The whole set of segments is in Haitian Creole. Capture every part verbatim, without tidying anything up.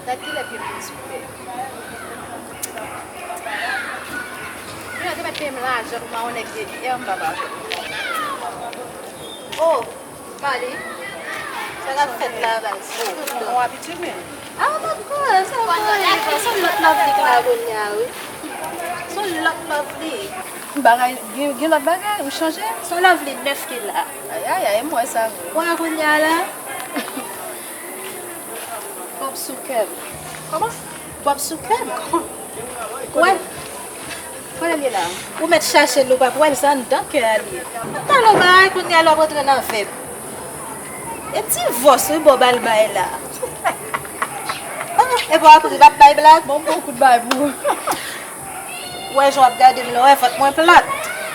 Gad kilè pye m vin souke. Yo te mèt peye m lajan pou mawonnen ke yè m pa pase. Oh, Mali, sa k ap fèt la, baz? Oh, m abitye, men. Ah, dakò, sa va rive. Se yon lòt Lovely k la kounye a, wi. Se yon lòt Lovely. Bagay, gen, gen lòt bagay, ou chanje? Se yon Lovely nèf ki la. Ayayay, m wè sa vre. Wè kounye a la. Bob sou kè m. Kòman? Bob sou kè m. Wè. Kote l ye la? Ou mèt chache l, ou p ap wè l, se anndan kè a l ye. Talon bagay, kounye a la w ap rantre nan vèb. E divòs, wi, Bob al bay la. Ah, e bon, apre, w ap bay blag? Bon, bon kout bay pou ou. Wè jan w ap gade m la, wè vant mwen plat.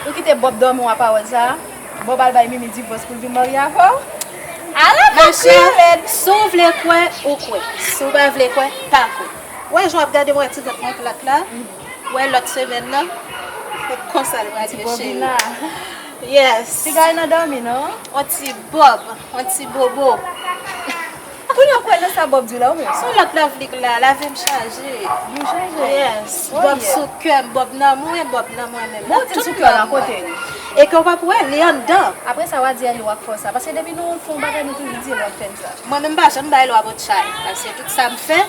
Ou kite Bob dòmi w a pawòl sa a? Bob al bay Mimi divòs pou l vin marye avè w? Ala pòkirèd! Si w vle kwè, ou kwè. Si w pa vle kwè, pa kwè. Wè jan w ap gade m, wè ti vant mwen plat la? Wè lòt semèn nan, se konsa l pral ye, cheri. Yes. Piga nan dòmi, non? On ti Bob, on ti bobo. Kounye a w kwè nan sa Bob di w la, ou menm? Se yon lòt Lovely k la, lavi m chaje. Nou chaje? Yes. Oh, Bob yeah. Sou kè m, Bob nan mwen, Bob nan mwen menm. Nan tout sou kè w la, kote li? E ke w p ap wè, li anndan. Apre sa, w a di Ellie w ap fè w sa. Paske depi nou fè yon bagay, nou toujou di Ellie w ap fè n sa. Mwen menm, m pa janm bay lwa bòt chay. Paske tout sa m fè,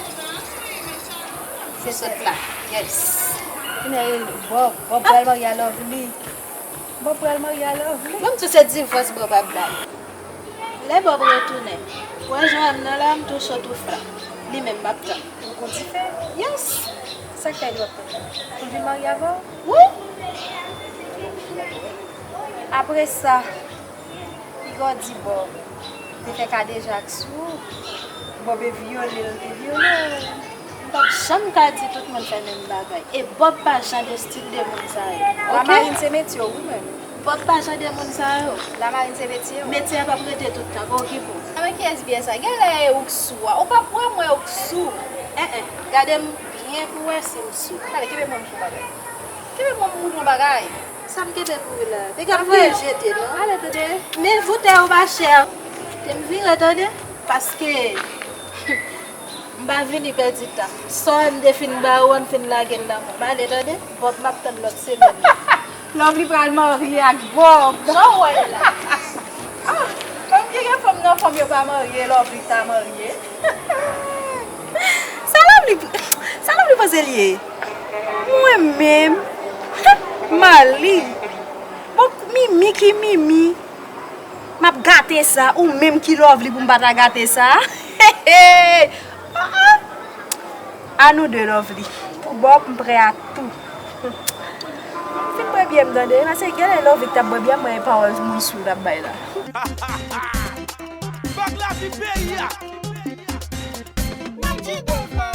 se sòt la. Yes. Kounye a, Bob, Bob pral marye a Lovely. Bob pral marye a Lovely. Mwen, m tou se divòs Bob ap bay. Lè Bob retounen, wè jan m nan la, m tou cho tou fra. Li menm m ap tann. Ou gon dife? Yes. Sa k fè li w ap tann? Pou l vin marye avè w? Wi. Apre sa, piga w di Bob te fè kadejak sou ou. Bob e vyole l, te vyole w. M p ap janm ka di tout moun fè menm bagay. E Bob pa jan de stil de moun sa yo. Oke? Lamarine se metye w, wi, menm. Bob pa jan de moun sa yo. Lamarine se metye w. Metye a p ap rete tout tan, pa okipe w. A, men kiyès byè sa? Genlè e ou k sou a. Ou p ap wè mwen ou k sou. En, en, gade m byen pou w wè si m sou. Gade, kenbe mwen m fè yon bagay. Kenbe mwen m montre yon bagay. Sa m kenbe pou ou la? Piga m voye l jete, non? Ale, tande. Men voutèy ou pa chè. Te m vire, tande. Paske m pa vini pèdi tan. Sa w wè m te fin ba ou an, m fin lage l nan men w. M ale, tande. Bob, m ap tann lòt semèn. Lovely pral marye ak Bob. Jan w wè l la. Ah, kòm ki gen fanm nan fanm yo pa marye, Lovely ta marye. Sa Lovely, sa Lovely panse l ye? Mwen menm, Mali. Bon, Mimi ki Mimi. M ap gate sa, ou menm ki Lovely pou m pa ta gate sa. Ah, ah. A nou de, Lovely. Pou Bob, m prè a tou. Fin bwè byè m, tande. Paske genlè Lovely t ap bwè byè m, mwen e pawòl moun sou l ap bay la. Bag la vin peyi a.